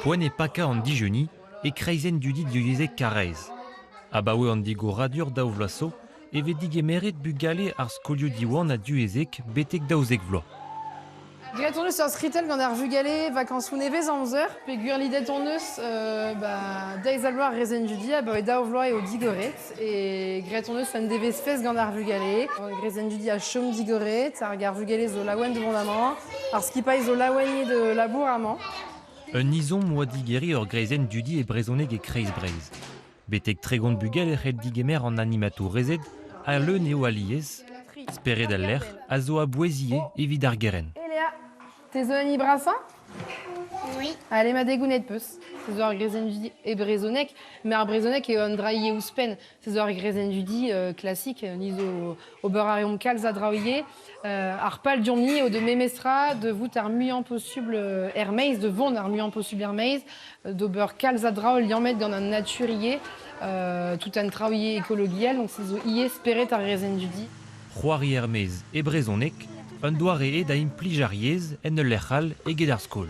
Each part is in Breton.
Poent eo pakañ an dijeuny e kreizenn dudi divyezhek Karaez. Abaoe an digoradur daou vloaz zo e vez digemeret bugale ar skolioù Diwan ha divyezhek betek 12 vloaz. Graet hon eus ur skritell gant ar vugale vakañsoù nevez amzer peogwir lidet hon eus ba deiz ha bloaz ar rezenn dudi abaoe daou vloaz eo digoret e graet hon eus un devezh fest gant ar vugale. Rezenn dudi a chom digoret, hag ar vugale zo laouen de vont amañ, ar skipailh zo laouen de labour amañ. Un izom oa digeriñ ur greizenn dudi e brezhoneg e Kreiz Breizh. Betek 30 bugel e c'hell digemer an animatourezed ha leun eo alies. Spered al lec'h a zo a-bouez ivez evit ar gerent. Eléa, te zo un brasañ? Oui. Allez, ma degounet peus. Se zo ar grezenn dudi e brezhoneg, met ar brezhoneg eo un dra ivez ouzhpenn. Se zo ar grezenn dudi klasik, ni zo ober a reomp kalz a draoù ivez. Ar pal deomp-ni eo de memestra de vout ar muiañ posubl er-maez, de vont ar muiañ posubl er-maez, d'ober kalz a draoù liammet gant an natur ivez, tout an traoù ivez ekologiel, donc se zo ivez spered ar grezenn dudi. C'hoari er-maez e brezhoneg, un doare eo da implij ar yezh en ul lec'h all eget ar skol.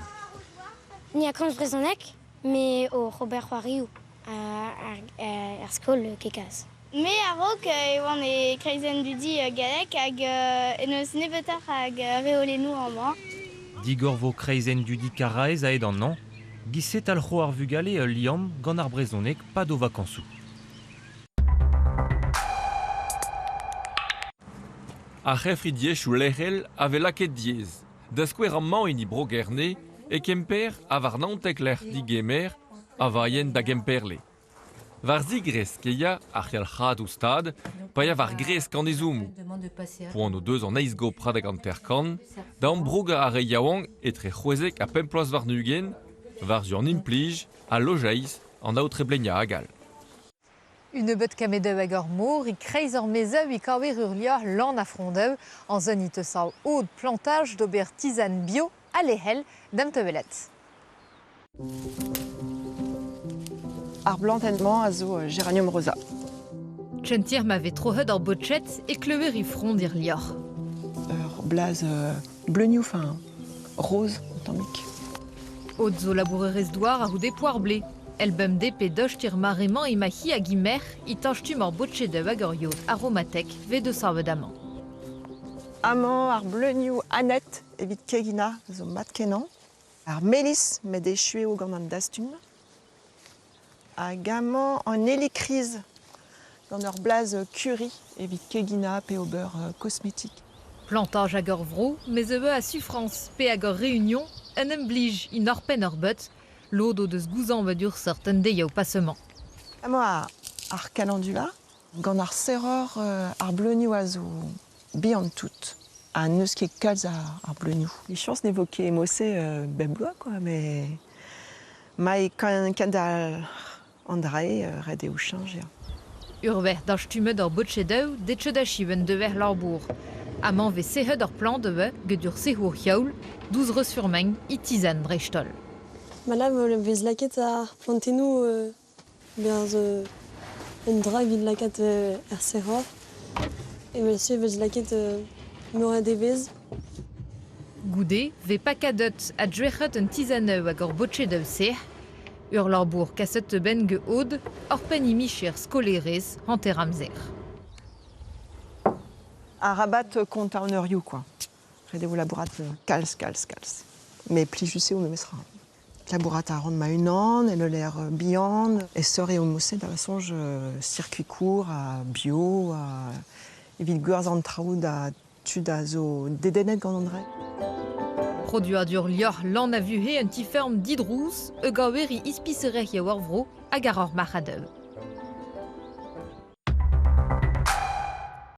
Ni a komz brezhoneg, me oc'h ober c'hoarioù er skol kekaz. Me a-raok e oan e kreizenn dudi gallek hag en deus nebeutoc'h hag reolennoù amañ. Digor vo kreizenn dudi Karaez aet an hañv, giz-se talc'ho ar vugale ul liamm gant ar brezhoneg 'pad o vakañsoù. Ar c'hefridiezhioù lec'hel a vez lakaet diaes. Da skouer amañ hini Bro-Gerne, e Kemper ha war naontek lec'h digemer a vaien da Gemperle. War zigresk e ya ar yalc'hadoù stad pa ya war gresk an ezhommoù. Poan o deus an eizh goprad hag hanter-kant da ambrougañ ar re yaouank etre 16 ha pemp bloaz warn-ugent war-zu an implij, al lojeiz, an aotre-bleniañ hag all. Un nebeud kammedoù hag ur mor e-kreiz ur mezeu e kaver ur lioc'h lan a frondoù. An zon he teus aod plantaj d'ober tizan bio ha lec'hel d'am teuvelet. Ar blantenn-mañ a zo Geranium rosa. Kentier ma vez troc'het ar botchet e kleuer e frond er lioc'h. Ur blaz bleunioù, enfin roz un tammig. Od zo labourerez-douar a-c'houde poar-blez. El bemdez pe dost er mare-mañ emañ-hi hag he merc'h e tañstumm ur botched hag ur yod aromatek 'vez deus savet amañ. Amañ ar bleunioù Annette evit keginañ zo mat-kenañ. Ar melis met echu eo gant an dastum. Hag amañ an helikriz gant ur blaz curry evit keginañ pe ober kosmetik. Plantaj hag ur vro, mes ivez a sufrañs pe hag ur reunion en em blij en hor penn hor beud. Lod o deus gouzañvet ur seurt un deiz pasement. Amañ ar calendula gant ar serroc'h ar bleunioù a zo bihan tout ha n'eus ket kalz ar bleunioù. Michañs ne vo ket mose bep bloaz quoi, mais ma eo kendalc'h an dra-se ret eo cheñch ya. Ur wech dastumet ur botchedoù dechet achiv un dever labour. Amañ 'vez sec'het ur plañ deue get ur sec'hour yaoul, douzh reus-furmagn e tizan dreist-holl. Ma la vez lakaet ar plantennoù bezañ un dra evit lakaat er sec'hor. Evel-se e vez lakaet meur a devezh. Goude 'vez pakadet ha drec'het un tizaneu hag ur botchedoù sec'h. Ur labour kaset benn get Aude, oc'hpenn he micher skolaerez hanter-amzer. Arabat kontañ an eurioù quoi. Ret eo labourat kalz, kalz, kalz. Mais plijus eo memestra. Labourat a ran ma-unan en ul lec'h bihan. Aesoc'h eo moset da soñj circuit court ha bio ha evit gwerzhañ an traoù da tud a zo dedennet gant an dra. Produadur lioc'h lan a vuhez un ti-feurm didrouz, e gaveri ispiserezh eo ar vro hag ar ur marc'had.